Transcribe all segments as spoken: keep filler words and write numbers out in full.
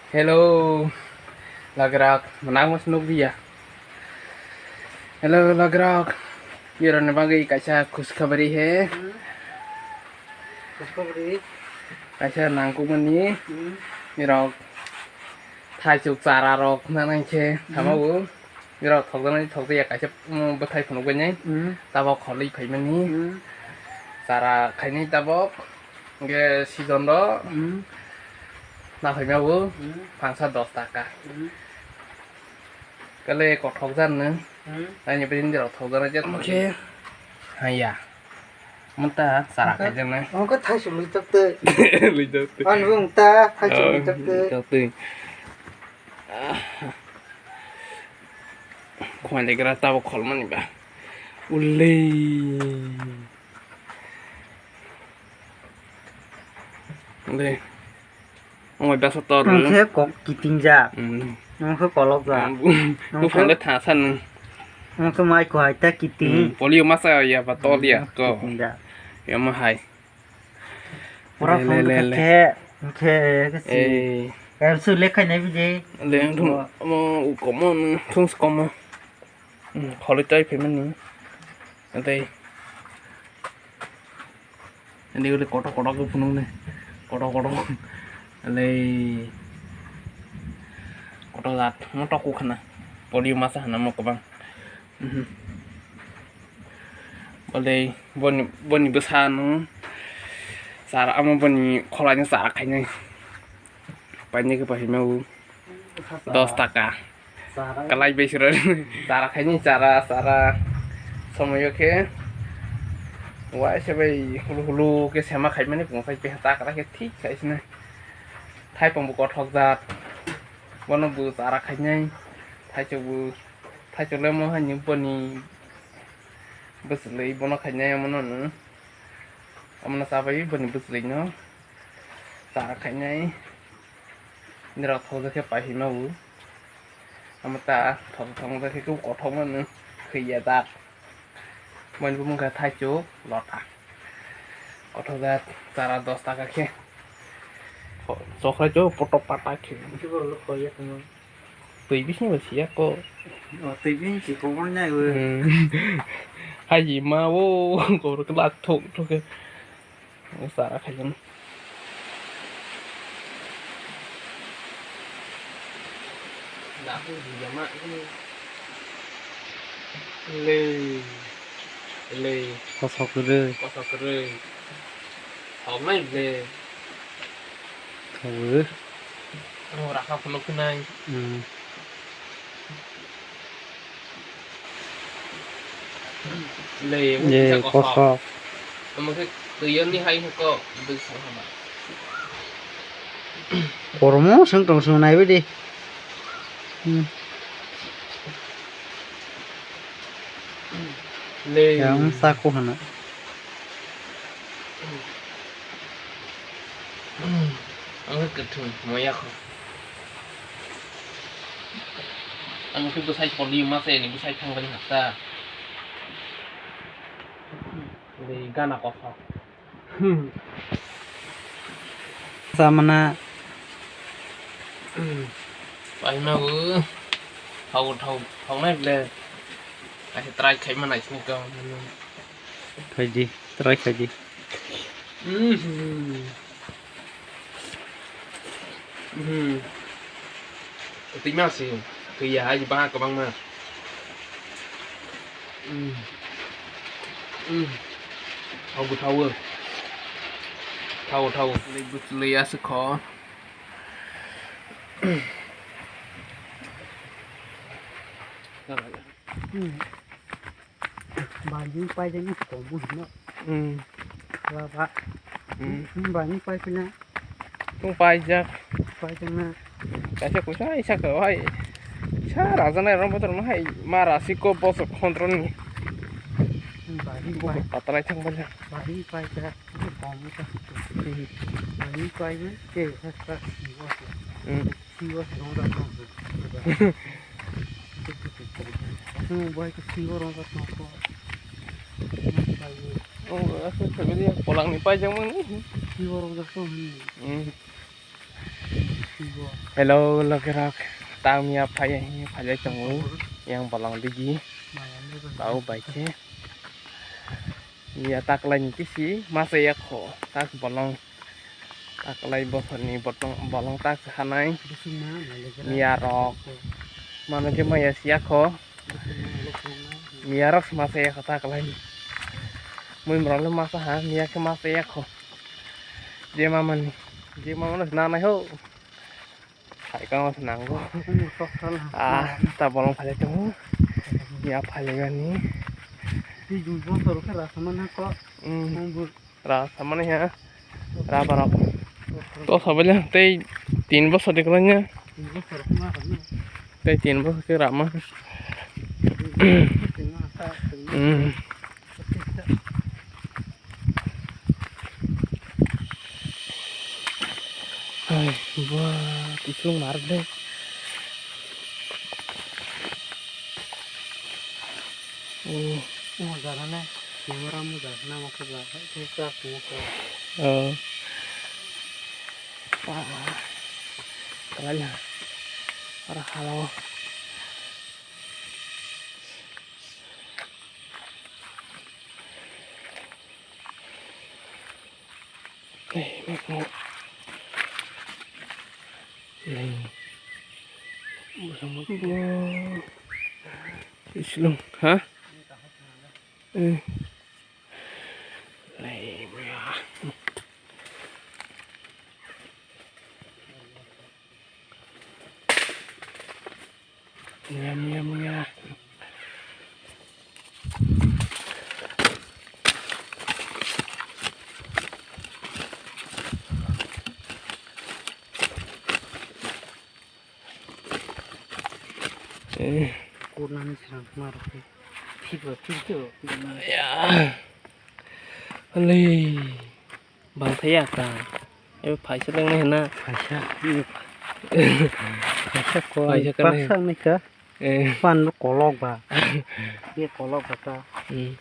Hello, logrok, mwnang mas nuk dia. Hello, logrok, bironi bagwi kaisa khushkhabari he. Khushkhabari. Kaisa nangkukmani. Hmm. Birok thaichuk chara rok nanai khe. Hmm. Tamo bo. Birok thokjaknai thokjakya kaisa, mm, bwthai phunukbainai. Hmm. Tabok kholwi phaimani. Hmm. Chara khainai tabok. Hwnkhe season rok. Hmm. Naphai ma bo. Hmm. Phansa dos taka. Hmm. Kale kothok jan nw. Hmm. Ani bini rok thok jana jet. Omo khe. Haya. Mata chara khai jana. Omo khe thaisu lui tok tei. Lui tok tei. Ani bung ta thaisu lui tok tei. Lui tok tei. Khwai legra tabo kholmani ba. Ulei. Ulei. Ongoi basa tor. Ang khe kok kitingjak. Hmm. Ang khe kolokjak. Ang bu-, ang buphang khe le thasa nung. Ang khe mai kohai ta kiting. Hmm, polio masa ya ba tol ya ko. Kitingjak. Ya ma hai. Pura le, phone le, le, le. Khe, khe, khe si. Eh. Em su le khai nai bidi. Le ang thung, mo u komo nung, thung su komo. Hmm, kholi tai phaimani. Tei. Ani ule kotor kotor ke phunuknai. Kotor kotor. Alei. Kotor jat. Mo toku khana. Polio masa hana mo kwbang. Mhm. Alei, boni, boni bwsa no. Chara, amo boni kholai no chara khainai. Painai khe pahi mau. Dos taka. Chara. Kalai bai sura. Chara khaini chara, chara. Somoyo khe. Waisa bai hulu hulu khe sema khaimani pungsai khe takra khe thik khaisina. Thaipong bo kothok jat. Bono bo chara khainai. Thaichok bo, thaichok le mo hani boni bwswlwi bono khainai omono no. Omono chabai boni bwswlwi no. Chara khainai. Nirok thokjak khe paihima bo. Omo ta thok thokjak khe kothok mano khwi ya jak. Boni bumung khe thaichuk lota. Kothok jak chara dos taka khe. Chokrai chuk poto pata khe. Twi bising bai siya ko. Twi bising si kobor nai bo. Hmm. Hai ma o kobor ke lak thok thok khe. Chara khaijak. Lei. Lei. Kosok kwrwi. Kosok kwrwi. Thoknai le. Thogo. Rang rakha phunuk khnai. Hmm. Le, ye, kosok. Kosok. Omo khe twi oni hai hwnkhe bwswk hama. Kormo swng tong swng naiwi di. Hmm. Le. Yang sako hana. Ang khe kwthwng moya kho. Ang khe bwsai polio masa ni bwsai thang bani hakta. Ni gana kotha. Samana. Paina bu. Thau thau thau nai ble. Ai try khai ma nai sini kau. Khai di, try khai di. Mhm. Mhm. Twi ma si, twi ya, ai ba kwbang ma. Mhm. Mhm. Thau bu thau. Thau thau. Lei bu lei ya si kho. Hmm. Bajing paijak ni komo hino. Hmm. Baba. Hmm. Hmm, bajing pai pina. Tung paijak. Paijak na. Kaisa kusa isa ka hai. Sa raja na rom botor ma hai. Ma rasi ko boso kontrol ni. Hmm, bajing pai. Patrai thang bajak. Bajing paijak. Komo ta. Bajing pai na. Ke sa sa. Hmm. Siwa rong jak tong. Hmm, bai ke siwa rong jak tong ko. Oh, aku sebenarnya pulang ni pajang mana? Siwa rong jak tong. Hmm. Hello, logerok. Tang miya phai, phai tongo. Yang bolong digi. Tau bai khe. Miya taklai ni kisi masa ya kho. Tak bolong. Taklai bosor ni botong bolong tak hanai. Miya rok. Mano khe maya siya kho. Miya rok se masa ya kho taklai. Mui mrok le masa ha, miya khe masa ya kho. Je mamani, je mamano se nanai ho. Saikang se nango. Ah, ta bolong phai tongo. Miya phai gani. Twi dui bosor khe rasa mana kho. Hmm. Ra samani ha. Ra barok. To sabale tei tin bosor de kolanya. Tei tin bosor ke rama. Hmm. Hai, ba, tisu mar de. Oh. Mo jara ne, camera mo jara na mo ke ba, ke sa mo ke. Oh. Ah. Kalanya. Ara halo. Hey, mo, mo. Hey. Mo, mo, mo. Islong, ha? Eh. Lai, maya. Maya, maya, maya. Eh. Kurnani srang ma rok. Phit ba phit khe ba phit ma. Ya. Alei. Bang thaya ta. Ebo phaisa lengnai hena. Phaisa. Phaisa ko. Phaisa ka nai. Paksa nai ka. Eh. Pan kolok ba. Ye kolok ba ta. Hmm.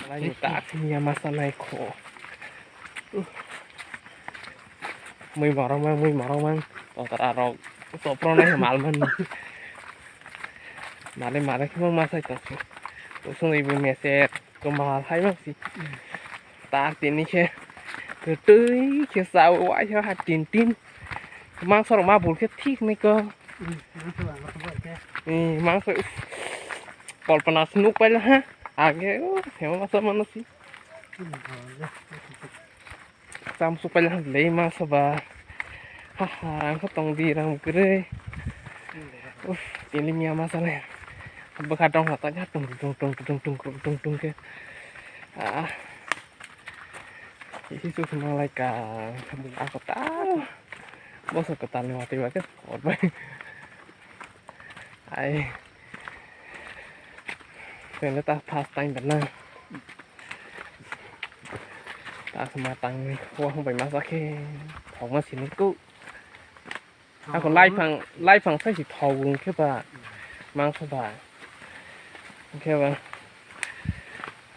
Alai ta akhirnya masa nai ko. Mui morok mang, mui morok mang. Totra rok, topro nai mal man. Male male khe mang masai tong. Usung ibu meser, kemal hai mang si. Tak tini khe, ketui khe sao, wai khe ha tin tin. Mangso rok ma bul khe thik nai ko. Ni mangso, kolpana se nuk paila ha. Age, o, sema masa mano si. Cham su paila le mangso ba. Ha ha, rang kho tong di, rang kwrwi. Uff, tini miya masa le. Bwkha dong ha ta tung tung tung tung tung tung tung tung ke. Ah. Isi su khna lai ka. Bwkha kwtal. Boso kwtal ni watwi ba ke. Ai. Kaya ta first time bana. Ta sama tang ni. Wah, bai masa ke. Thok ma sini ku. Ako lai phang, lai phang sai si thok wng khe ba. Mangso ba. Khe ba.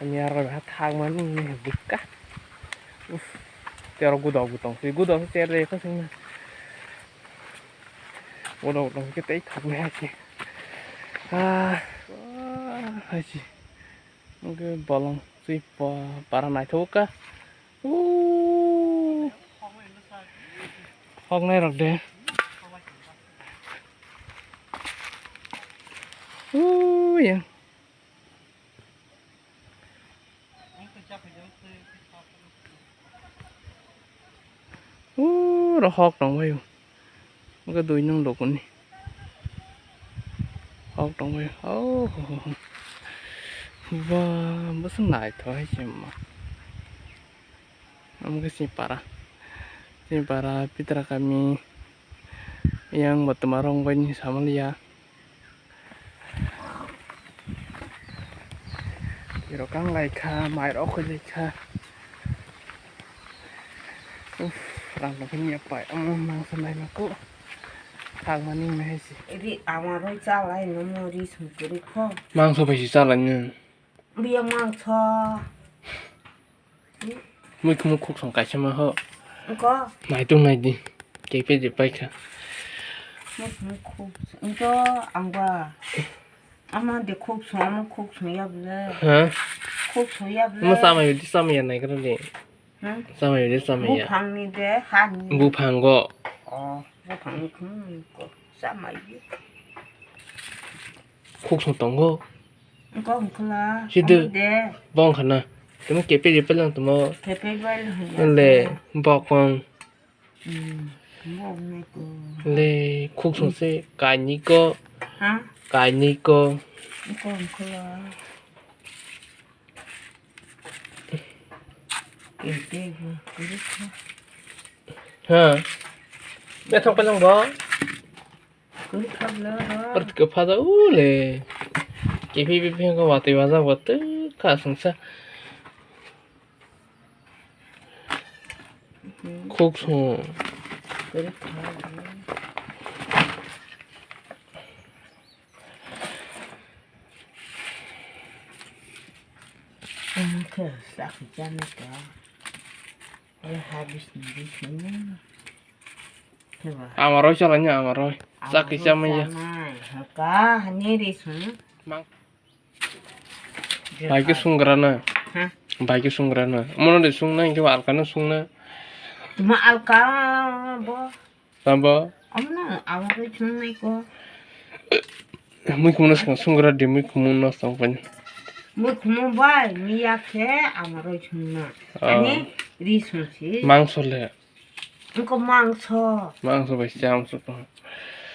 Ani aro ha thak ma nung ni bukka. Uff. Tero gudo gutong. Si gudo se tere ko sing na. Ulo ulo khe tei thoknai hai se. Ah, ah, hai se. Hwnkhe bolong twi pa-, para naithok kha. Uuh. Hoknai rok de. Uuh, ya. Uro hok tong bai o. Oke dui nung dokoni. Hok tong bai o. Oh, ho, ho, ho. Ba, bwswk naithok hai se ma. Omo khe chini para. Chini para Pitra kami. Yang bo twma rong bai ni samaliya. Rok ang lai kha, mai rok khoi lai kha. Uff, rang rok ni apai, omo mangsa nai ma ko. Thang mani ma hai si. Ri ama roi cha lai no mo ri sum kuri kho. Mangsa bai si cha lai no. Biya mangsa. Mui khumuk khuk song kaisa ma ho. Ko. Naitung naidi. Kepe je paikha. Muk muk khuk. Engko angba. Ama de khuk song, ama khuk song ya bole. Ha? Khuk song ya bole. Mo samai di samai ya nai kara de. Hmm? Samai di samai ya. Buphang ni de, ha ni. Buphang go. Oh, buphang ni khum ko. Samai di. Khuk song tongo. Engko engkla. Sidu. Ani de. Bong khana. Temo kepe je palang temo. Kepe bai lo hanya. Le, bokong. Hmm, bong ni ko. Le, khuk song se, kainwi ko. Ha? Kainwi ko. Engko engkla. Kepe bai, kuru ko. Ha. Bethok palang bo. Kwrwikha bwle oro. Kwrwikha phaja ule. Kiphilwi philwi khe watwi wajak bo twkha chwngsa. Khuk song. Kwrwikha bwle. Ang khe sakhi chanai ka. Ai ha bisni bisni. Amaroi chalanya amaroi. Chakhi chamaya. Haka hani ri sung. Mang. Bai ke sungrana. Ha? Bai ke sungrana. Mono de sungna, hingke alkano sungna. Tuma alka bo. Tabo. Amna amaroi sungnai ko. Mui kumno sung sungra de mui kumno sung pan. Mui kumo bai miya khe amaroi sungna. Ah. Ani ri sungsi. Mangso le. Engko mangso. Mangso bai cham su tong.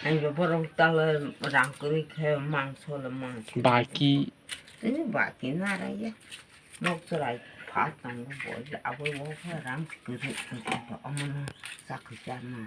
Ang bo borok talo rang kwrwi khe mangso le mangso. Baki. Tini baki nara ya. Nok chwrai pha tongo bo abo o khe rang kwrwi kwrwi omono chakwi chama.